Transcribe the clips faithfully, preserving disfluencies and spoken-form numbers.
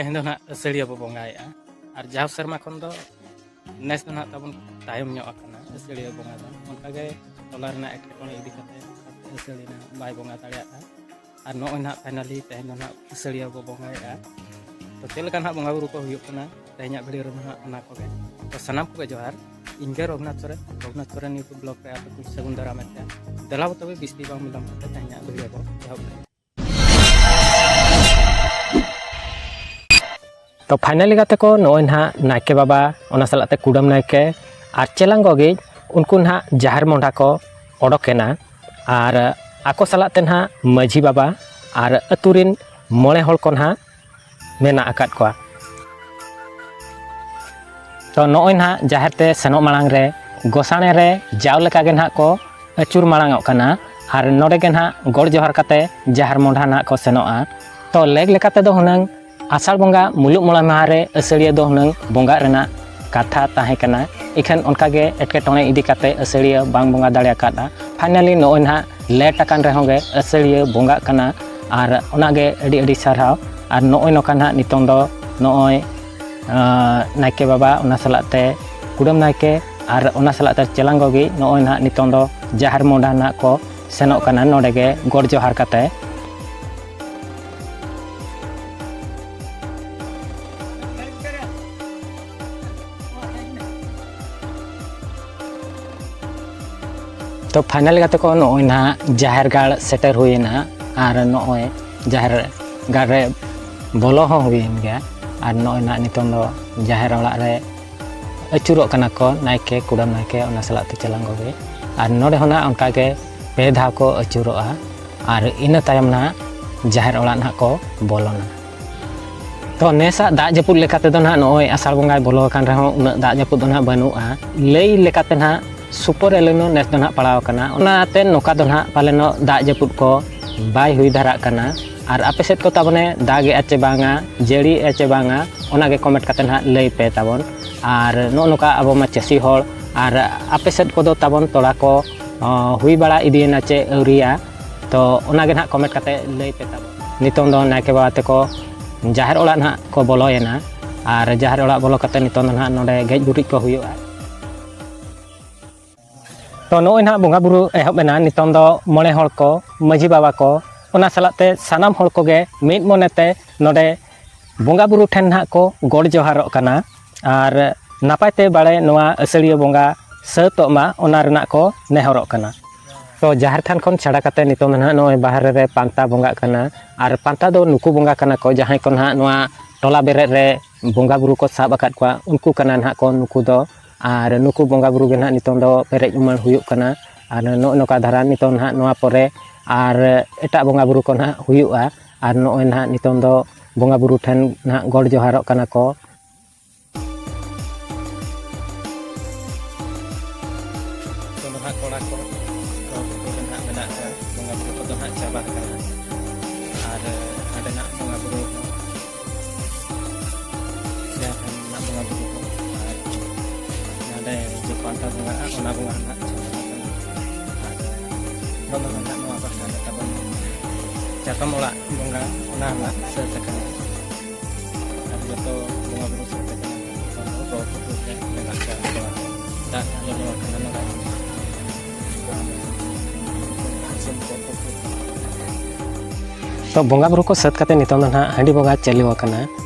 ᱛᱮᱦᱮᱧ ᱫᱚ ᱱᱟᱦᱟᱜ ᱟᱹᱥᱟᱹᱲᱤᱭᱟᱹ ᱵᱚ ᱵᱚᱸᱜᱟᱭᱮᱫᱼᱟ᱾ ᱟᱨ ᱡᱟᱣ ᱥᱮᱨᱢᱟ ᱠᱷᱚᱱ ᱫᱚ ᱱᱮᱥ ᱫᱚ ᱱᱟᱦᱟᱜ ᱛᱟᱵᱚᱱ ᱛᱟᱭᱚᱢ ᱧᱚᱜ ᱟᱠᱟᱱᱟ ᱟᱹᱥᱟᱹᱲᱤᱭᱟᱹ ᱵᱚᱸᱜᱟ ᱫᱚ᱾ ᱚᱱᱠᱟᱜᱮ ᱴᱚᱞᱟ ᱨᱮᱱᱟᱜ ᱮᱴᱠᱮᱴᱚᱬᱮ ᱤᱫᱤ ᱠᱟᱛᱮ ᱟᱹᱥᱟᱹᱲᱤ ᱱᱟᱦᱟᱜ ᱵᱟᱭ ᱵᱚᱸᱜᱟ ᱫᱟᱲᱮᱭᱟᱜᱼᱟ᱾ ᱟᱨ ᱱᱚᱜᱼᱚᱭ ᱱᱟᱦᱟᱜ finally ᱛᱮᱦᱮᱧ ᱫᱚ ᱱᱟᱦᱟᱜ ᱟᱹᱥᱟᱹᱲᱤᱭᱟᱹ ᱵᱚ ᱵᱚᱸᱜᱟᱭᱮᱫᱼᱟ᱾ ᱛᱚ ᱪᱮᱫ ᱞᱮᱠᱟ ᱱᱟᱦᱟᱜ ᱵᱚᱸᱜᱟ ᱵᱩᱨᱩ ᱠᱚ ᱦᱩᱭᱩᱜ ᱠᱟᱱᱟ ᱛᱮᱦᱮᱧᱟᱜ video ᱨᱮ ᱱᱟᱦᱟᱜ ᱚᱱᱟ ᱠᱚᱜᱮ᱾ ᱛᱚ ᱥᱟᱱᱟᱢ ᱠᱚᱜᱮ ᱡᱚᱦᱟᱨ, ᱤᱧ ᱜᱮ ᱨᱚᱜᱷᱩᱱᱟᱛᱷ ᱥᱚᱨᱮᱱ, ᱨᱚᱜᱷᱩᱱᱟᱛᱷ ᱥᱚᱨᱮᱱ YouTube vlog ᱨᱮ ᱟᱯᱮ ᱠᱚᱧ ᱥᱟᱹᱜᱩᱱ ᱫᱟᱨᱟᱢᱮᱫ ᱯᱮᱭᱟ᱾ ᱫᱮᱞᱟ ᱵᱚ ᱛᱚᱵᱮ ᱵᱤᱥᱛᱤ ᱵᱟᱝ ᱵᱤᱞᱚᱢ ᱠᱟᱛᱮ ᱛᱮᱦᱮᱧᱟᱜ video ᱵᱚ ᱮᱦᱚᱵ ᱞᱮᱜᱮ᱾ ᱛᱚ finally ᱜᱟᱛᱮ ᱠᱚ, ᱱᱚᱜᱼᱚᱭ ᱱᱟᱦᱟᱜ ᱱᱟᱭᱠᱮ ᱵᱟᱵᱟ, ᱚᱱᱟ ᱥᱟᱞᱟᱜ ᱛᱮ ᱠᱩᱰᱟᱹᱢ ᱱᱟᱭᱠᱮ ᱟᱨ ᱪᱮᱞᱟᱝ ᱜᱚᱜᱤᱡ, ᱩᱱᱠᱩ ᱱᱟᱦᱟᱜ ᱡᱟᱦᱮᱨ ᱢᱚᱸᱰᱷᱟ ᱠᱚ ᱚᱰᱚᱠ ᱮᱱᱟ᱾ ᱟᱨ ᱟᱠᱚ ᱥᱟᱞᱟᱜ ᱛᱮ ᱱᱟᱦᱟᱜ ᱢᱟᱹᱡᱷᱤ ᱵᱟᱵᱟ ᱟᱨ ᱟᱹᱛᱩ ᱨᱤᱱ ᱢᱚᱬᱮ ᱦᱚᱲ ᱠᱚ ᱱᱟᱦᱟᱜ ᱢᱮᱱᱟᱜ ᱟᱠᱟᱫ ᱠᱚᱣᱟ᱾ ᱛᱚ ᱱᱚᱜᱼᱚᱭ ᱱᱟᱦᱟᱜ ᱡᱟᱦᱮᱨ ᱛᱮ ᱥᱮᱱᱚᱜ ᱢᱟᱲᱟᱝ ᱨᱮ ᱜᱚᱥᱟᱬᱮ ᱨᱮ ᱡᱟᱣ ᱞᱮᱠᱟ ᱜᱮ ᱱᱟᱦᱟᱜ ᱠᱚ ᱟᱹᱪᱩᱨ ᱢᱟᱲᱟᱝᱚᱜ ᱠᱟᱱᱟ᱾ ᱟᱨ ᱱᱚᱰᱮ ᱜᱮ ᱱᱟᱦᱟᱜ ᱜᱚᱰ ᱡᱚᱦᱟᱨ ᱠᱟᱛᱮ ᱡᱟᱦᱮᱨ ᱢᱚᱸᱰᱷᱟ ᱱᱟᱦᱟᱜ ᱠᱚ ᱥᱮᱱᱚᱜᱼᱟ᱾ ᱛᱚ ᱞᱮᱠ ᱞᱮᱠᱟ ᱛᱮᱫᱚ ᱦᱩᱱᱟᱹᱝ ᱟᱥᱟᱲ ᱵᱚᱸᱜᱟ ᱢᱩᱞᱩᱜ ᱢᱚᱬᱮ ᱢᱟᱦᱟ ᱨᱮ ᱟᱹᱥᱟᱹᱲᱤᱭᱟᱹ ᱫᱚ ᱦᱩᱱᱟᱹᱝ ᱵᱚᱸᱜᱟᱜ ᱨᱮᱱᱟᱜ ᱠᱟᱛᱷᱟ ᱛᱟᱦᱮᱸ ᱠᱟᱱᱟ᱾ ᱤᱠᱷᱟᱹᱱ ᱚᱱᱠᱟ ᱜᱮ ᱮᱴᱠᱮᱴᱚᱬᱮ ᱤᱫᱤ ᱠᱟᱛᱮ ᱟᱹᱥᱟᱹᱲᱤᱭᱟᱹ ᱵᱟᱝ ᱵᱚᱸᱜᱟ ᱫᱟᱲᱮ ᱟᱠᱟᱫᱼᱟ᱾ Finally ᱱᱚᱜᱼᱚᱭ ᱱᱟᱦᱟᱜ late ᱟᱠᱟᱱ ᱨᱮᱦᱚᱸ ᱜᱮ ᱟᱹᱥᱟᱹᱲᱤᱭᱟᱹ ᱵᱚᱸᱜᱟᱜ ᱠᱟᱱᱟ᱾ ᱟᱨ ᱚᱱᱟ ᱜᱮ ᱟᱹᱰᱤ ᱟᱹᱰᱤ ᱥᱟᱨᱦᱟᱣ᱾ ᱟᱨ ᱱᱚᱜᱼᱚᱭ ᱱᱚᱝᱠᱟ ᱱᱟᱦᱟᱜ ᱱᱤᱛᱚᱝ ᱫᱚ ᱱᱚᱜᱼᱚᱭ, ᱟᱸ, ᱱᱟᱭᱠᱮ ᱵᱟᱵᱟ, ᱚᱱᱟ ᱥᱟᱞᱟᱜ ᱛᱮ ᱠᱩᱰᱟᱹᱢ ᱱᱟᱭᱠᱮ ᱟᱨ ᱚᱱᱟ ᱥᱟᱞᱟᱜ ᱛᱮ ᱪᱮᱞᱟᱝ ᱜᱚᱜᱤ ᱱᱚᱜᱼᱚᱭ ᱱᱟᱦᱟᱜ ᱱᱤᱛᱚᱝ ᱫᱚ ᱡᱟᱦᱮᱨ ᱢᱚᱸᱰᱷᱟ ᱱᱟᱦᱟᱜ ᱠᱚ ᱥᱮᱱᱚᱜ ᱠᱟᱱᱟ ᱱᱚᱰᱮ ᱜᱮ ᱜᱚᱰ ᱡᱚᱦᱟᱨ ᱠᱟᱛᱮ᱾ ᱛᱚ finally ᱜᱟᱛᱮ ᱠᱚ, ᱱᱚᱜᱼᱚᱭ ᱱᱟᱦᱟᱜ ᱡᱟᱦᱮᱨ ᱜᱟᱲ ᱥᱮᱴᱮᱨ ᱦᱩᱭᱮᱱᱟ᱾ ᱟᱨ ᱱᱚᱜᱼᱚᱭ ᱡᱟᱦᱮᱨ ᱜᱟᱲ ᱨᱮ ᱵᱚᱞᱚ ᱦᱚᱸ ᱦᱩᱭᱮᱱ ᱜᱮᱭᱟ᱾ ᱟᱨ ᱱᱚᱜᱼᱚᱭ ᱱᱟᱦᱟᱜ ᱱᱤᱛᱚᱝ ᱫᱚ ᱡᱟᱦᱮᱨ ᱚᱲᱟᱜ ᱨᱮ ᱟᱹᱪᱩᱨᱚᱜ ᱠᱟᱱᱟ ᱠᱚ ᱱᱟᱭᱠᱮ, ᱠᱩᱰᱟᱹᱢ ᱱᱟᱭᱠᱮ, ᱚᱱᱟ ᱥᱟᱞᱟᱜ ᱛᱮ ᱪᱮᱞᱟᱝ ᱜᱚᱜᱤ᱾ ᱟᱨ ᱱᱚᱰᱮ ᱦᱚᱸ ᱱᱟᱦᱟᱜ ᱚᱱᱠᱟ ᱜᱮ ᱯᱮ ᱫᱷᱟᱣ ᱠᱚ ᱟᱹᱪᱩᱨᱚᱜᱼᱟ᱾ ᱟᱨ ᱤᱱᱟᱹ ᱛᱟᱭᱚᱢ ᱱᱟᱦᱟᱜ ᱡᱟᱦᱮᱨ ᱚᱲᱟᱜ ᱱᱟᱦᱟᱜ ᱠᱚ ᱵᱚᱞᱚᱱᱟ᱾ ᱛᱚ ᱱᱮᱥᱟᱜ ᱫᱟᱜ ᱡᱟᱹᱯᱩᱫ ᱞᱮᱠᱟ ᱛᱮᱫᱚ ᱱᱟᱦᱟᱜ ᱱᱚᱜᱼᱚᱭ ᱟᱥᱟᱲ ᱵᱚᱸᱜᱟᱭ ᱵᱚᱞᱚ ᱟᱠᱟᱱ ᱨᱮᱦᱚᱸ ᱩᱱᱟᱹᱜ ᱫᱟᱜ ᱡᱟᱹᱯᱩᱫ ᱫᱚ ᱱᱟᱦᱟᱜ ᱵᱟᱹᱱᱩᱜᱼᱟ᱾ ᱞᱟᱹᱭ ᱞᱮᱠᱟᱛᱮ ᱱᱟᱦᱟᱜ super El Nino ᱱᱮᱥ ᱫᱚ ᱱᱟᱦᱟᱜ ᱯᱟᱲᱟᱣ ᱟᱠᱟᱱᱟ, ᱚᱱᱟᱛᱮ ᱱᱚᱝᱠᱟ ᱫᱚ ᱱᱟᱦᱟᱜ ᱯᱟᱞᱮᱱᱚᱜ ᱫᱟᱜ ᱡᱟᱹᱯᱩᱫ ᱠᱚ ᱵᱟᱭ ᱦᱩᱭ ᱫᱷᱟᱨᱟᱜ ᱠᱟᱱᱟ᱾ ᱟᱨ ᱟᱯᱮ ᱥᱮᱫ ᱠᱚ ᱛᱟᱵᱚᱱᱮ ᱫᱟᱜᱮᱜᱼᱟ ᱪᱮ ᱵᱟᱝᱟ, ᱡᱟᱹᱲᱤᱭᱮᱜᱼᱟ ᱪᱮ ᱵᱟᱝᱟ, ᱚᱱᱟᱜᱮ comment ᱠᱟᱛᱮ ᱱᱟᱦᱟᱜ ᱞᱟᱹᱭ ᱯᱮ ᱛᱟᱵᱚᱱ᱾ ᱟᱨ ᱱᱚᱜᱼᱚ ᱱᱚᱝᱠᱟ ᱟᱵᱚ ᱢᱟ ᱪᱟᱹᱥᱤ ᱦᱚᱲ, ᱟᱨ ᱟᱯᱮ ᱥᱮᱫ ᱠᱚᱫᱚ ᱛᱟᱵᱚᱱ ᱛᱚᱲᱟ ᱠᱚ, ᱚ, ᱦᱩᱭ ᱵᱟᱲᱟ ᱤᱫᱤᱭᱮᱱᱟ ᱪᱮ ᱟᱹᱣᱨᱤᱭᱟ? ᱛᱚ ᱚᱱᱟᱜᱮ ᱱᱟᱦᱟᱜ comment ᱠᱟᱛᱮ ᱞᱟᱹᱭ ᱯᱮ ᱛᱟᱵᱚᱱ᱾ ᱱᱤᱛᱚᱝ ᱫᱚ ᱱᱟᱭᱠᱮ ᱵᱟᱵᱟ ᱛᱮᱠᱚ ᱡᱟᱦᱮᱨ ᱚᱲᱟᱜ ᱱᱟᱦᱟᱜ ᱠᱚ ᱵᱚᱞᱚᱭᱮᱱᱟ᱾ ᱟᱨ ᱡᱟᱦᱮᱨ ᱚᱲᱟᱜ ᱵᱚᱞᱚ ᱠᱟᱛᱮ ᱱᱤᱛᱚᱝ ᱫᱚ ᱱᱟᱦᱟᱜ ᱱᱚᱰᱮ ᱜᱮᱡ ᱜᱩᱨᱤᱡ ᱠᱚ ᱦᱩᱭᱩᱜᱼᱟ᱾ ᱛᱚ, ᱱᱚᱜᱼᱚᱭ ᱱᱟᱦᱟᱜ ᱵᱚᱸᱜᱟ ᱵᱩᱨᱩ ᱮᱦᱚᱵ ᱮᱱᱟ᱾ ᱱᱤᱛᱚᱝ ᱫᱚ ᱢᱚᱬᱮ ᱦᱚᱲ ᱠᱚ, ᱢᱟᱺᱡᱷᱤ ᱵᱟᱵᱟ ᱠᱚ, ᱚᱱᱟ ᱥᱟᱞᱟᱜ ᱛᱮ ᱥᱟᱱᱟᱢ ᱦᱚᱲ ᱠᱚᱜᱮ ᱢᱤᱫ ᱢᱚᱱᱮ ᱛᱮ ᱱᱚᱰᱮ ᱵᱚᱸᱜᱟ ᱵᱩᱨᱩ ᱴᱷᱮᱱ ᱱᱟᱦᱟᱜ ᱠᱚ ᱜᱚᱰ ᱡᱚᱦᱟᱨᱚᱜ ᱠᱟᱱᱟ᱾ ᱟᱨ ᱱᱟᱯᱟᱭ ᱛᱮ ᱵᱟᱲᱮ ᱱᱚᱣᱟ ᱟᱹᱥᱟᱹᱲᱤᱭᱟᱹ ᱵᱚᱸᱜᱟ ᱥᱟᱹᱛᱚᱜ ᱢᱟ, ᱚᱱᱟ ᱨᱮᱱᱟᱜ ᱠᱚ ᱱᱮᱦᱚᱨᱚᱜ ᱠᱟᱱᱟ᱾ ᱛᱚ, ᱡᱟᱦᱮᱨ ᱛᱷᱟᱱ ᱠᱷᱚᱱ ᱪᱷᱟᱰᱟ ᱠᱟᱛᱮ ᱱᱤᱛᱚᱝ ᱫᱚ ᱱᱟᱦᱟᱜ ᱱᱚᱜᱼᱚᱭ ᱵᱟᱦᱨᱮ ᱨᱮ ᱯᱟᱱᱛᱟ ᱵᱚᱸᱜᱟᱜ ᱠᱟᱱᱟ᱾ ᱟᱨ ᱯᱟᱱᱛᱟ ᱫᱚ ᱱᱩᱠᱩ ᱵᱚᱸᱜᱟ ᱠᱟᱱᱟ ᱠᱚ, ᱡᱟᱦᱟᱸᱭ ᱠᱚ ᱱᱟᱦᱟᱜ ᱱᱚᱣᱟ ᱴᱚᱞᱟ ᱵᱮᱨᱮᱫ ᱨᱮ ᱵᱚᱸᱜᱟ ᱵᱩᱨᱩ ᱠᱚ ᱥᱟᱵ ᱟᱠᱟᱫ ᱠᱚᱣᱟ, ᱩᱱᱠᱩ ᱠᱟᱱᱟ ᱱᱟᱦᱟᱜ ᱠᱚ ᱱᱩᱠᱩ ᱫᱚ᱾ ᱟᱨ ᱱᱩᱠᱩ ᱵᱚᱸᱜᱟ ᱵᱩᱨᱩ ᱜᱮ ᱱᱟᱦᱟᱜ ᱱᱤᱛᱚᱝ ᱫᱚ ᱯᱮᱨᱮᱡ ᱩᱢᱟᱹᱲ ᱦᱩᱭᱩᱜ ᱠᱟᱱᱟ᱾ ᱟᱨ ᱱᱚᱜᱼᱚ ᱱᱚᱝᱠᱟ ᱫᱷᱟᱨᱟ ᱱᱤᱛᱚᱝ ᱱᱟᱦᱟᱜ ᱱᱚᱣᱟ ᱯᱚᱨᱮ ᱟᱨ ᱮᱴᱟᱜ ᱵᱚᱸᱜᱟ ᱵᱩᱨᱩ ᱠᱚ ᱱᱟᱦᱟᱜ ᱦᱩᱭᱩᱜᱼᱟ᱾ ᱟᱨ ᱱᱚᱜᱼᱚᱭ ᱱᱟᱦᱟᱜ ᱱᱤᱛᱚᱝ ᱫᱚ ᱵᱚᱸᱜᱟ ᱵᱩᱨᱩ ᱴᱷᱮᱱ ᱱᱟᱦᱟᱜ ᱜᱚᱰ ᱡᱚᱦᱟᱨᱚᱜ ᱠᱟᱱᱟ ᱠᱚ᱾ ᱱᱤᱛᱚᱝ ᱫᱚ ᱱᱟᱦᱟᱜ ᱠᱚᱲᱟ ᱠᱚ ᱨᱚ ᱯᱩᱴᱩᱨ ᱨᱮ ᱱᱟᱦᱟᱜ ᱢᱮᱱᱟᱜ ᱠᱚᱣᱟ᱾ ᱵᱚᱸᱜᱟ ᱵᱩᱨᱩ ᱠᱚᱫᱚ ᱱᱟᱦᱟᱜ ᱪᱟᱵᱟ ᱟᱠᱟᱱᱟ᱾ ᱟᱨ ᱦᱟᱸᱰᱮ ᱱᱟᱦᱟᱜ ᱵᱚᱸᱜᱟ ᱵᱩᱨᱩ ᱡᱟᱦᱮᱨ ᱛᱷᱟᱱ ᱨᱮᱱᱟᱜ ᱵᱚᱸᱜᱟ ᱵᱩᱨᱩ ᱠᱚ, ᱟᱨ ᱱᱚᱰᱮ ᱡᱮ ᱯᱟᱱᱛᱷᱟ ᱵᱚᱸᱜᱟᱜᱼᱟ, ᱚᱱᱟ ᱵᱚᱸᱜᱟ ᱱᱟᱦᱟᱜ ᱪᱟᱵᱟ ᱟᱠᱟᱱᱟ᱾ ᱟᱨ ᱱᱚᱰᱮ ᱱᱟᱦᱟᱜ ᱱᱚᱣᱟ ᱯᱟᱦᱴᱟ ᱨᱮ ᱛᱟᱵᱚᱱ ᱪᱟᱛᱚᱢ ᱚᱲᱟᱜ ᱵᱚᱸᱜᱟ, ᱚᱱᱟ ᱱᱟᱦᱟᱜ ᱥᱟᱹᱛ ᱟᱠᱟᱱᱟ᱾ ᱟᱨ ᱡᱚᱛᱚ ᱵᱚᱸᱜᱟ ᱵᱩᱨᱩ ᱥᱟᱹᱛ ᱟᱠᱟᱱᱟ᱾ ᱱᱤᱛᱚᱝ ᱫᱚ ᱨᱚ ᱯᱩᱴᱩᱨ ᱨᱮ ᱢᱮᱱᱟᱜ ᱠᱚᱣᱟ᱾ ᱫᱟᱜ ᱞᱚᱞᱚ ᱟᱠᱟᱱᱟ ᱱᱚᱰᱮ᱾ ᱛᱚ, ᱵᱚᱸᱜᱟ ᱵᱩᱨᱩ ᱠᱚ ᱥᱟᱹᱛ ᱠᱟᱛᱮ ᱱᱤᱛᱚᱝ ᱫᱚ ᱱᱟᱦᱟᱜ ᱦᱟᱺᱰᱤ ᱵᱚᱸᱜᱟ ᱪᱟᱹᱞᱩ ᱟᱠᱟᱱᱟ᱾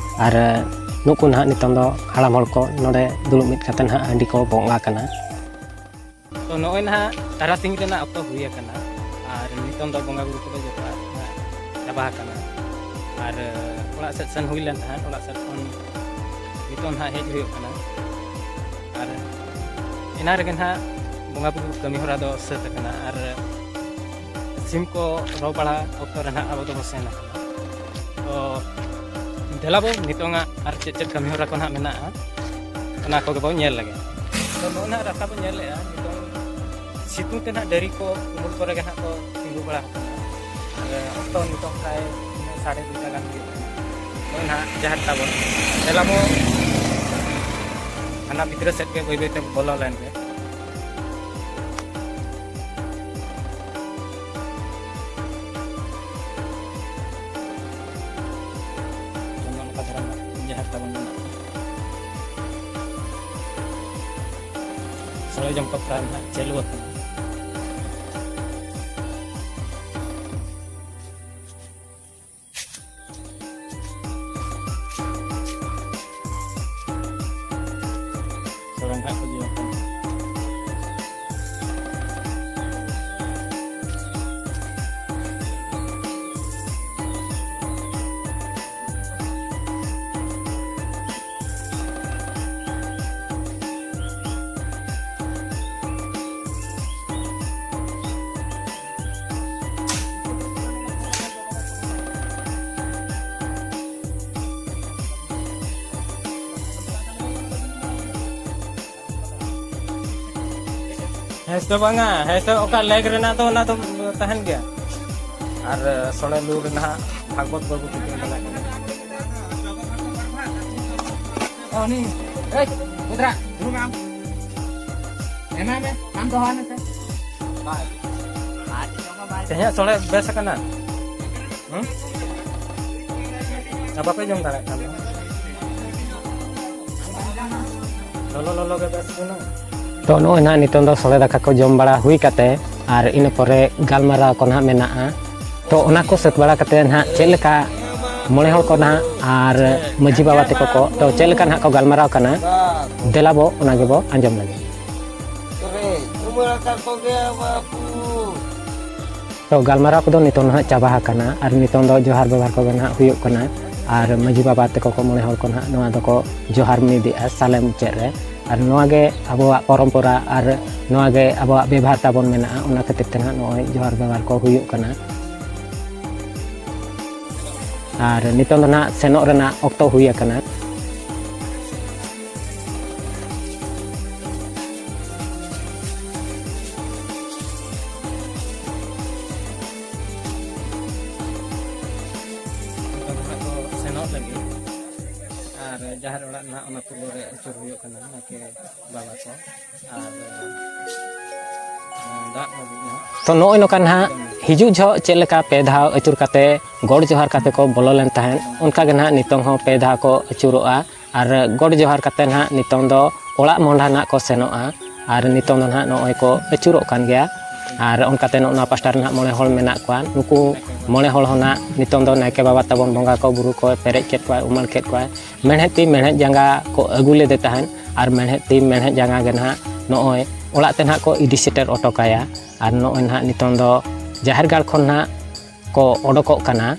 ᱟᱨ ᱱᱩᱠᱩ ᱱᱟᱦᱟᱜ ᱱᱤᱛᱚᱝ ᱫᱚ ᱦᱟᱲᱟᱢ ᱦᱚᱲ ᱠᱚ ᱱᱚᱰᱮ ᱫᱩᱲᱩᱵ ᱢᱤᱫ ᱠᱟᱛᱮ ᱱᱟᱦᱟᱜ ᱦᱟᱺᱰᱤ ᱠᱚ ᱵᱚᱸᱜᱟ ᱠᱟᱱᱟ᱾ ᱛᱚ, ᱱᱚᱜᱼᱚᱭ ᱱᱟᱦᱟᱜ ᱛᱟᱨᱟᱥᱤᱧ ᱨᱮᱱᱟᱜ ᱚᱠᱛᱚ ᱦᱩᱭ ᱟᱠᱟᱱᱟ᱾ ᱟᱨ ᱱᱤᱛᱚᱝ ᱫᱚ ᱵᱚᱸᱜᱟ ᱵᱩᱨᱩ ᱠᱚᱫᱚ ᱡᱚᱛᱚᱣᱟᱜ ᱱᱟᱦᱟᱜ ᱪᱟᱵᱟ ᱟᱠᱟᱱᱟ᱾ ᱟᱨ ᱚᱲᱟᱜ ᱥᱮᱫ ᱥᱮᱱ ᱦᱩᱭ ᱞᱮᱱ ᱛᱟᱦᱮᱸᱫ, ᱚᱲᱟᱜ ᱥᱮᱫ ᱠᱷᱚᱱ ᱱᱤᱛᱚᱝ ᱱᱟᱦᱟᱜ ᱦᱮᱡ ᱦᱩᱭᱩᱜ ᱠᱟᱱᱟ᱾ ᱟᱨ ᱮᱱᱟ ᱨᱮᱜᱮ ᱱᱟᱦᱟᱜ ᱵᱚᱸᱜᱟ ᱵᱩᱨᱩ ᱠᱟᱹᱢᱤ ᱦᱚᱨᱟ ᱫᱚ ᱥᱟᱹᱛ ᱟᱠᱟᱱᱟ᱾ ᱟᱨ ᱥᱤᱢ ᱠᱚ ᱨᱚ ᱵᱟᱲᱟ ᱚᱠᱛᱚ ᱨᱮ ᱱᱟᱦᱟᱜ ᱟᱵᱚ ᱫᱚᱵᱚ ᱥᱮᱱ ᱟᱠᱟᱱᱟ᱾ ᱛᱚ, ᱫᱮᱞᱟ ᱵᱚ ᱱᱤᱛᱚᱝᱟᱜ ᱟᱨ ᱪᱮᱫ ᱪᱮᱫ ᱠᱟᱹᱢᱤ ᱦᱚᱨᱟ ᱠᱚ ᱱᱟᱦᱟᱜ ᱢᱮᱱᱟᱜᱼᱟ, ᱚᱱᱟ ᱠᱚᱜᱮ ᱵᱚ ᱧᱮᱞ ᱞᱮᱜᱮ᱾ ᱛᱚ, ᱱᱚᱜᱼᱚᱭ ᱱᱟᱦᱟᱜ ᱨᱟᱥᱛᱟ ᱵᱚ ᱧᱮᱞ ᱞᱮᱜᱼᱟ, ᱱᱤᱛᱚᱝ ᱥᱤᱛᱩᱝ ᱛᱮ ᱱᱟᱦᱟᱜ ᱰᱟᱹᱨᱤ ᱠᱚ ᱩᱢᱩᱞ ᱠᱚᱨᱮ ᱜᱮ ᱱᱟᱦᱟᱜ ᱠᱚ ᱛᱤᱸᱜᱩ ᱵᱟᱲᱟ ᱟᱠᱟᱱᱟ᱾ ᱟᱨ ᱚᱠᱛᱚ ᱱᱤᱛᱚᱝ ᱯᱨᱟᱭ ᱥᱟᱲᱮ ᱫᱩᱭᱴᱟ ᱜᱟᱱ ᱦᱩᱭᱩᱜ ᱠᱟᱱᱟ᱾ ᱱᱚᱜᱼᱚᱭ ᱱᱟᱦᱟᱜ ᱡᱟᱦᱮᱨ ᱛᱟᱵᱚᱱ, ᱫᱮᱞᱟ ᱵᱚ ᱦᱟᱱᱟ ᱵᱷᱤᱛᱨᱤ ᱥᱮᱫ ᱜᱮ ᱵᱟᱹᱭ ᱵᱟᱹᱭ ᱛᱮ ᱵᱚᱞᱚ ᱞᱮᱱ ᱜᱮ᱾ ᱡᱚᱢ ᱠᱚ ᱯᱨᱟᱭ ᱱᱟᱦᱟᱜ ᱪᱟᱹᱞᱩ ᱟᱠᱟᱱᱟ᱾ ᱥᱚᱲᱮ ᱱᱟᱦᱟᱜ ᱠᱚ ᱡᱚᱢ ᱠᱟᱱᱟ᱾ ᱦᱮᱸ ᱥᱮ ᱵᱟᱝᱟ? ᱦᱮᱸ ᱥᱮ, ᱚᱠᱟ ᱞᱮᱜᱽ ᱨᱮᱱᱟᱜ ᱫᱚ ᱚᱱᱟ ᱫᱚ ᱛᱟᱦᱮᱱ ᱜᱮᱭᱟ᱾ ᱟᱨ ᱥᱚᱲᱮ ᱞᱩ ᱨᱮ ᱱᱟᱦᱟᱜ ᱵᱷᱟᱜᱽᱵᱚᱛ ᱵᱟᱹᱵᱩ ᱛᱤᱠᱤᱱ ᱢᱮᱱᱟᱜ ᱠᱤᱱᱟ᱾ ᱩᱱᱤ, ᱮᱭ, ᱜᱤᱫᱽᱨᱟᱹ, ᱫᱩᱲᱩᱵ ᱢᱮ ᱟᱢ᱾ ᱮᱢᱟᱭ ᱢᱮ, ᱟᱢ ᱫᱚᱦᱚ ᱢᱮᱥᱮ᱾ ᱛᱮᱦᱮᱧᱟᱜ ᱥᱚᱲᱮ ᱵᱮᱥ ᱟᱠᱟᱱᱟ? ᱦᱩᱸ? ᱟᱨ ᱵᱟᱯᱮ ᱡᱚᱢ ᱫᱟᱲᱮᱭᱟᱜ ᱠᱟᱱ ᱫᱚ? ᱞᱚᱞᱚ ᱞᱚᱞᱚ ᱜᱮ ᱵᱮᱥ ᱵᱩᱱᱟ᱾ ᱛᱚ, ᱱᱚᱜᱼᱚᱭ ᱱᱟᱦᱟᱜ ᱱᱤᱛᱚᱝ ᱫᱚ ᱥᱚᱲᱮ ᱫᱟᱠᱟ ᱠᱚ ᱡᱚᱢ ᱵᱟᱲᱟ ᱦᱩᱭ ᱠᱟᱛᱮ, ᱟᱨ ᱤᱱᱟᱹ ᱯᱚᱨᱮ ᱜᱟᱞᱢᱟᱨᱟᱣ ᱠᱚ ᱱᱟᱦᱟᱜ ᱢᱮᱱᱟᱜᱼᱟ᱾ ᱛᱚ, ᱚᱱᱟ ᱠᱚ ᱥᱟᱹᱛ ᱵᱟᱲᱟ ᱠᱟᱛᱮ ᱱᱟᱦᱟᱜ ᱪᱮᱫ ᱞᱮᱠᱟ ᱢᱚᱬᱮ ᱦᱚᱲ ᱠᱚ ᱱᱟᱦᱟᱜ ᱟᱨ ᱢᱟᱹᱡᱷᱤ ᱵᱟᱵᱟ ᱛᱟᱠᱚ ᱠᱚ, ᱛᱚ, ᱪᱮᱫ ᱞᱮᱠᱟ ᱱᱟᱦᱟᱜ ᱠᱚ ᱜᱟᱞᱢᱟᱨᱟᱣ ᱠᱟᱱᱟ, ᱫᱮᱞᱟ ᱵᱚ ᱚᱱᱟ ᱜᱮᱵᱚ ᱟᱸᱡᱚᱢ ᱞᱟᱹᱜᱤᱫ᱾ ᱛᱚ, ᱜᱟᱞᱢᱟᱨᱟᱣ ᱠᱚᱫᱚ ᱱᱤᱛᱚᱝ ᱱᱟᱦᱟᱜ ᱪᱟᱵᱟ ᱟᱠᱟᱱᱟ ᱟᱨ ᱱᱤᱛᱚᱝ ᱫᱚ ᱡᱚᱦᱟᱨ ᱵᱮᱵᱚᱦᱟᱨ ᱠᱚᱜᱮ ᱱᱟᱦᱟᱜ ᱦᱩᱭᱩᱜ ᱠᱟᱱᱟ᱾ ᱟᱨ ᱢᱟᱹᱡᱷᱤ ᱵᱟᱵᱟ ᱛᱟᱠᱚ ᱠᱚ ᱢᱚᱬᱮ ᱦᱚᱲ ᱠᱚ ᱱᱟᱦᱟᱜ ᱱᱚᱣᱟ ᱫᱚᱠᱚ ᱡᱚᱦᱟᱨ ᱢᱤᱫᱮᱜᱼᱟ ᱥᱟᱞᱮ ᱢᱩᱪᱟᱹᱫ ᱨᱮ᱾ ᱟᱨ ᱱᱚᱣᱟ ᱜᱮ ᱟᱵᱚᱣᱟᱜ ᱯᱚᱨᱚᱢᱯᱚᱨᱟ ᱟᱨ ᱱᱚᱣᱟ ᱜᱮ ᱟᱵᱚᱣᱟᱜ ᱵᱮᱵᱷᱟᱨ ᱛᱟᱵᱚᱱ ᱢᱮᱱᱟᱜᱼᱟ, ᱚᱱᱟ ᱠᱷᱟᱹᱛᱤᱨ ᱛᱮ ᱱᱟᱦᱟᱜ ᱱᱚᱜᱼᱚᱭ ᱡᱚᱦᱟᱨ ᱵᱮᱵᱷᱟᱨ ᱠᱚ ᱦᱩᱭᱩᱜ ᱠᱟᱱᱟ᱾ ᱟᱨ ᱱᱤᱛᱚᱝ ᱫᱚ ᱱᱟᱦᱟᱜ ᱥᱮᱱᱚᱜ ᱨᱮᱱᱟᱜ ᱚᱠᱛᱚ ᱦᱩᱭ ᱟᱠᱟᱱᱟ᱾ ᱱᱤᱛᱚᱝ ᱫᱚ ᱱᱟᱦᱟᱜ ᱠᱚ ᱥᱮᱱᱚᱜ ᱞᱟᱹᱜᱤᱫ᱾ ᱟᱨ ᱡᱟᱦᱮᱨ ᱚᱲᱟᱜ ᱱᱟᱦᱟᱜ ᱚᱱᱟ ᱯᱩᱨᱵᱚ ᱨᱮ ᱟᱹᱪᱩᱨ ᱦᱩᱭᱩᱜ ᱠᱟᱱᱟ, ᱱᱟᱭᱠᱮ ᱵᱟᱵᱟ ᱠᱚ᱾ ᱟᱨ, ᱫᱟᱜ ᱞᱟᱹᱜᱤᱫ ᱱᱟᱦᱟᱜ᱾ ᱛᱚ, ᱱᱚᱜᱼᱚᱭ ᱱᱚᱝᱠᱟ ᱱᱟᱦᱟᱜ ᱦᱤᱡᱩᱜ ᱡᱚᱦᱚᱜ ᱪᱮᱫ ᱞᱮᱠᱟ ᱯᱮ ᱫᱷᱟᱣ ᱟᱹᱪᱩᱨ ᱠᱟᱛᱮ ᱜᱚᱰ ᱡᱚᱦᱟᱨ ᱠᱟᱛᱮ ᱠᱚ ᱵᱚᱞᱚ ᱞᱮᱱ ᱛᱟᱦᱮᱸᱫ, ᱚᱱᱠᱟ ᱜᱮ ᱱᱟᱦᱟᱜ ᱱᱤᱛᱚᱝ ᱦᱚᱸ ᱯᱮ ᱫᱷᱟᱣ ᱠᱚ ᱟᱹᱪᱩᱨᱚᱜᱼᱟ᱾ ᱟᱨ ᱜᱚᱰ ᱡᱚᱦᱟᱨ ᱠᱟᱛᱮ ᱱᱟᱦᱟᱜ ᱱᱤᱛᱚᱝ ᱫᱚ ᱚᱲᱟᱜ ᱢᱚᱦᱰᱟ ᱱᱟᱦᱟᱜ ᱠᱚ ᱥᱮᱱᱚᱜᱼᱟ᱾ ᱟᱨ ᱱᱤᱛᱚᱝ ᱫᱚ ᱱᱟᱦᱟᱜ ᱱᱚᱜᱼᱚᱭ ᱠᱚ ᱟᱹᱪᱩᱨᱚᱜ ᱠᱟᱱ ᱜᱮᱭᱟ᱾ ᱟᱨ ᱚᱱᱠᱟᱛᱮ ᱱᱚᱜᱼᱚ ᱱᱚᱣᱟ ᱯᱟᱥᱴᱟ ᱨᱮ ᱱᱟᱦᱟᱜ ᱢᱚᱬᱮ ᱦᱚᱲ ᱢᱮᱱᱟᱜ ᱠᱚᱣᱟ᱾ ᱱᱩᱠᱩ ᱢᱚᱬᱮ ᱦᱚᱲ ᱦᱚᱸ ᱱᱟᱦᱟᱜ ᱱᱤᱛᱚᱝ ᱫᱚ ᱱᱟᱭᱠᱮ ᱵᱟᱵᱟ ᱛᱟᱵᱚᱱ ᱵᱚᱸᱜᱟ ᱠᱚ ᱵᱩᱨᱩ ᱠᱚ ᱯᱮᱨᱮᱡ ᱠᱮᱫ ᱠᱚᱣᱟᱭ, ᱩᱢᱟᱹᱲ ᱠᱮᱫ ᱠᱚᱣᱟᱭ᱾ ᱢᱮᱬᱦᱮᱫ ᱛᱤ ᱢᱮᱬᱦᱮᱫ ᱡᱟᱸᱜᱟ ᱠᱚ ᱟᱹᱜᱩ ᱞᱮᱫᱮ ᱛᱟᱦᱮᱸᱫ, ᱟᱨ ᱢᱮᱬᱦᱮᱫ ᱛᱤ ᱢᱮᱬᱦᱮᱫ ᱡᱟᱸᱜᱟ ᱜᱮ ᱱᱟᱦᱟᱜ ᱱᱚᱜᱼᱚᱭ ᱚᱲᱟᱜ ᱛᱮ ᱱᱟᱦᱟᱜ ᱠᱚ ᱤᱫᱤ ᱥᱮᱴᱮᱨ ᱦᱚᱴᱚ ᱠᱟᱭᱟ᱾ ᱟᱨ ᱱᱚᱜᱼᱚᱭ ᱱᱟᱦᱟᱜ ᱱᱤᱛᱚᱝ ᱫᱚ ᱡᱟᱦᱮᱨ ᱜᱟᱲ ᱠᱷᱚᱱ ᱱᱟᱦᱟᱜ ᱠᱚ ᱚᱰᱚᱠᱚᱜ ᱠᱟᱱᱟ᱾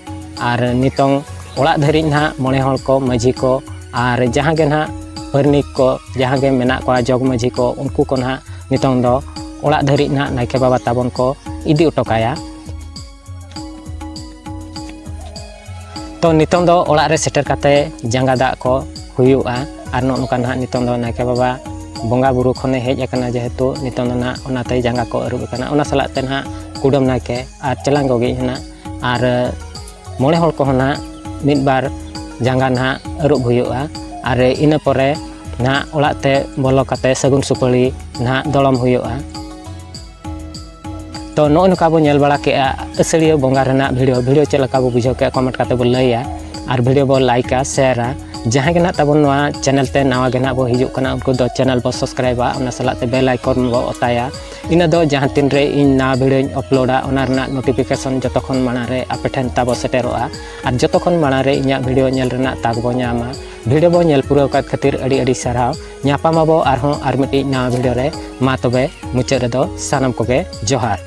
ᱟᱨ ᱱᱤᱛᱚᱝ ᱚᱲᱟᱜ ᱫᱷᱟᱹᱨᱤᱡ ᱱᱟᱦᱟᱜ ᱢᱚᱬᱮ ᱦᱚᱲ ᱠᱚ, ᱢᱟᱹᱡᱷᱤ ᱠᱚ ᱟᱨ ᱡᱟᱦᱟᱸ ᱜᱮ ᱱᱟᱦᱟᱜ ᱯᱟᱹᱨᱱᱤᱠ ᱠᱚ, ᱡᱟᱦᱟᱸ ᱜᱮ ᱢᱮᱱᱟᱜ ᱠᱚᱣᱟ ᱡᱚᱜᱽ ᱢᱟᱹᱡᱷᱤ ᱠᱚ, ᱩᱱᱠᱩ ᱠᱚ ᱱᱟᱦᱟᱜ ᱱᱤᱛᱚᱝ ᱫᱚ ᱚᱲᱟᱜ ᱫᱷᱟᱹᱨᱤᱡ ᱱᱟᱦᱟᱜ ᱱᱟᱭᱠᱮ ᱵᱟᱵᱟ ᱛᱟᱵᱚᱱ ᱠᱚ ᱤᱫᱤ ᱦᱚᱴᱚ ᱠᱟᱭᱟ᱾ ᱛᱚ ᱱᱤᱛᱚᱝ ᱫᱚ ᱚᱲᱟᱜ ᱨᱮ ᱥᱮᱴᱮᱨ ᱠᱟᱛᱮ ᱡᱟᱸᱜᱟ ᱫᱟᱜ ᱠᱚ ᱦᱩᱭᱩᱜᱼᱟ᱾ ᱟᱨ ᱱᱚᱜᱼᱚ ᱱᱚᱝᱠᱟ ᱱᱟᱦᱟᱜ ᱱᱤᱛᱚᱝ ᱫᱚ ᱱᱟᱭᱠᱮ ᱵᱟᱵᱟ ᱵᱚᱸᱜᱟ ᱵᱩᱨᱩ ᱠᱷᱚᱱᱮ ᱦᱮᱡ ᱟᱠᱟᱱᱟ, ᱡᱮᱦᱮᱛᱩ ᱱᱤᱛᱚᱝ ᱫᱚ ᱱᱟᱦᱟᱜ ᱚᱱᱟᱛᱮ ᱡᱟᱸᱜᱟ ᱠᱚ ᱟᱹᱨᱩᱵ ᱟᱠᱟᱱᱟ᱾ ᱚᱱᱟ ᱥᱟᱞᱟᱜ ᱛᱮ ᱱᱟᱦᱟᱜ ᱠᱩᱰᱟᱹᱢ ᱱᱟᱭᱠᱮ ᱟᱨ ᱪᱮᱞᱟᱝ ᱜᱚᱜᱤᱡ ᱦᱚᱸ ᱱᱟᱦᱟᱜ ᱟᱨ ᱢᱚᱬᱮ ᱦᱚᱲ ᱠᱚᱦᱚᱸ ᱱᱟᱦᱟᱜ ᱢᱤᱫ ᱵᱟᱨ ᱡᱟᱸᱜᱟ ᱱᱟᱦᱟᱜ ᱟᱹᱨᱩᱵ ᱦᱩᱭᱩᱜᱼᱟ᱾ ᱟᱨ ᱤᱱᱟᱹ ᱯᱚᱨᱮ ᱱᱟᱦᱟᱜ ᱚᱲᱟᱜ ᱛᱮ ᱵᱚᱞᱚ ᱠᱟᱛᱮ ᱥᱟᱹᱜᱩᱱ ᱥᱩᱯᱟᱹᱲᱤ ᱱᱟᱦᱟᱜ ᱫᱚᱲᱚᱢ ᱦᱩᱭᱩᱜᱼᱟ᱾ ᱛᱚ ᱱᱚᱜᱼᱚ ᱱᱚᱝᱠᱟ ᱵᱚ ᱧᱮᱞ ᱵᱟᱲᱟ ᱠᱮᱜᱼᱟ ᱟᱹᱥᱟᱹᱲᱤᱭᱟᱹ ᱵᱚᱸᱜᱟ ᱨᱮᱱᱟᱜ ᱵᱷᱤᱰᱤᱭᱳ᱾ ᱵᱷᱤᱰᱤᱭᱳ ᱪᱮᱫ ᱞᱮᱠᱟ ᱵᱚ ᱵᱩᱡᱷᱟᱹᱣ ᱠᱮᱜᱼᱟ, ᱠᱚᱢᱮᱱᱴ ᱠᱟᱛᱮ ᱵᱚ ᱞᱟᱹᱭᱟ᱾ ᱟᱨ ᱵᱷᱤᱰᱤᱭᱳ ᱵᱚ ᱞᱟᱭᱤᱠᱟ, ᱥᱮᱭᱟᱨᱟ᱾ ᱡᱟᱦᱟᱸᱭ ᱜᱮ ᱱᱟᱦᱟᱜ ᱛᱟᱵᱚᱱ ᱱᱚᱣᱟ ᱪᱮᱱᱮᱞ ᱛᱮ ᱱᱟᱣᱟ ᱜᱮ ᱱᱟᱦᱟᱜ ᱵᱚ ᱦᱤᱡᱩᱜ ᱠᱟᱱᱟ, ᱩᱱᱠᱩ ᱫᱚ ᱪᱮᱱᱮᱞ ᱵᱚ ᱥᱟᱵᱥᱠᱨᱟᱭᱤᱵᱟ, ᱚᱱᱟ ᱥᱟᱞᱟᱜ ᱛᱮ ᱵᱮᱞ ᱟᱭᱠᱚᱱ ᱵᱚ ᱚᱛᱟᱭᱟ᱾ ᱤᱱᱟᱹ ᱫᱚ ᱡᱟᱦᱟᱸ ᱛᱤᱱ ᱨᱮ ᱤᱧ ᱱᱟᱣᱟ ᱵᱷᱤᱰᱤᱭᱳᱧ ᱟᱯᱞᱳᱰᱟ, ᱚᱱᱟ ᱨᱮᱱᱟᱜ ᱱᱳᱴᱤᱯᱷᱤᱠᱮᱥᱚᱱ ᱡᱚᱛᱚ ᱠᱷᱚᱱ ᱢᱟᱲᱟᱝ ᱨᱮ ᱟᱯᱮ ᱴᱷᱮᱱ ᱛᱟᱵᱚ ᱥᱮᱴᱮᱨᱚᱜᱼᱟ᱾ ᱟᱨ ᱡᱚᱛᱚ ᱠᱷᱚᱱ ᱢᱟᱲᱟᱝ ᱨᱮ ᱤᱧᱟᱹᱜ ᱵᱷᱤᱰᱤᱭᱳ ᱧᱮᱞ ᱨᱮᱱᱟᱜ ᱛᱟᱠ ᱵᱚ ᱧᱟᱢᱟ᱾ ᱵᱷᱤᱰᱤᱭᱳ ᱵᱚ ᱧᱮᱞ ᱯᱩᱨᱟᱹᱣ ᱠᱟᱫ ᱠᱷᱟᱹᱛᱤᱨ ᱟᱹᱰᱤ ᱟᱹᱰᱤ ᱥᱟᱨᱦᱟᱣ᱾ ᱧᱟᱯᱟᱢ ᱟᱵᱚ ᱟᱨᱦᱚᱸ ᱟᱨ ᱢᱤᱫᱴᱤᱡ ᱱᱟᱣᱟ ᱵᱷᱤᱰᱤᱭᱳ ᱨᱮ᱾ ᱢᱟ ᱛᱚᱵᱮ ᱢᱩᱪᱟᱹᱫ ᱨᱮᱫᱚ ᱥᱟᱱᱟᱢ ᱠᱚᱜᱮ ᱡᱚᱦᱟᱨ᱾